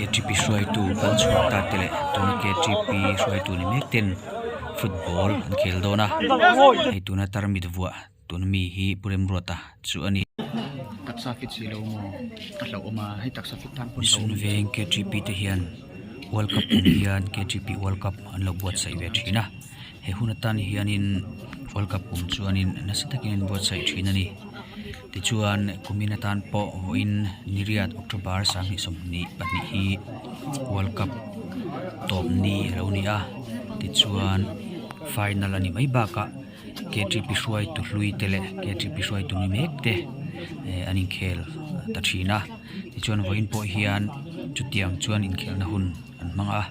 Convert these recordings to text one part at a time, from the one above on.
Ktp hruaitu kal chhuak ta te leh tuna ktp hruaitu ni mek ten football an khel dawn a hei tuna tarmit vuah tuna mi hi Pu Remruata chu a ni. Mission veng ktp te hian world cup awm hian ktp world cup an lo buatsaih ve thin a he hun atan hianin world cup awm chuanin nasa takin an buatsaih thin a ni. Tichuan kumin atan pawh vawiin niriat October 22 hi World Cup tawp ni a lo ni a tichuan final a ni mai bakah K_T_P hruaitu hlui te leh K_T_P hruaitu ni mek te eh an inkhel ta thin a tichuan vawiin pawh hian chutiang chuan inkhelhna hun an hmang a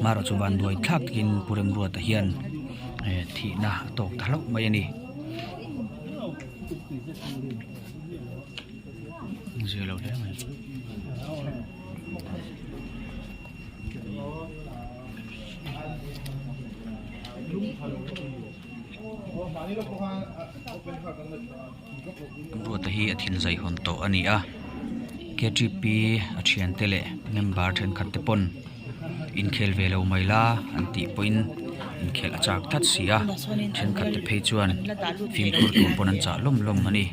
marawh chu vanduai thlak takin Pu Remruata hian eh thihna a tawk ta hlauh mai a ni. Zir lo hle mai. Ruata hi a thin zai hawn tawh a ni a K_T_P a thiante leh member thenkhat te pawn inkhel ve lo mai la an tih pawhin inkhelh a chak tlat si a thenkhat te phei chuan fimkhur tur pawn an chah lawm lawm a ni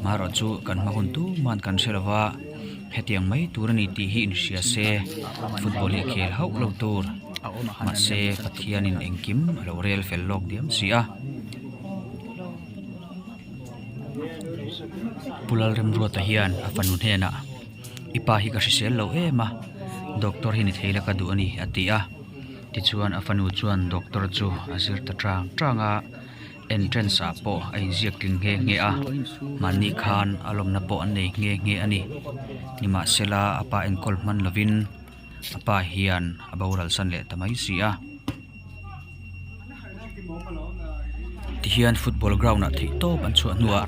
marawh chu kan hma hun tuman kan hre lova hetiang mai tur a ni tih hi inhria se football hi a khel hauh lo tur mahse Pathianin engkim a lo rel fel lawk diam si a. Pu Lalremruata hian a fanu hnenah i pa hi ka hrisel lo em a doctor hi ni thei la ka duh a ni a ti a tichuan a fanu chuan doctor chu a zir ta tang tang a entrance ah pawh a inziak tling nghe nghe a mahni khan a lawmna pawh an nei nghe nghe a ni nimahsela a pa enkawl hman lovin a pa hian a boral san leh ta mai si a. Tihian football ground ah theih tawp an chhuah hnuah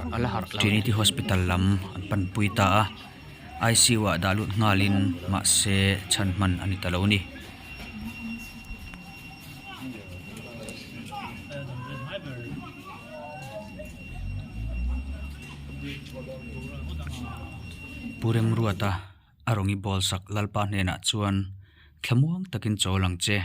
Trinity Hospital lam an panpui ta a I_C_U ah dah lut nghalin mahse chhan hman a ni ta lo a ni. Pu Remruata a rawngi bawlsak Lalpa hnenah chuan thlamuang takin chawl ang che.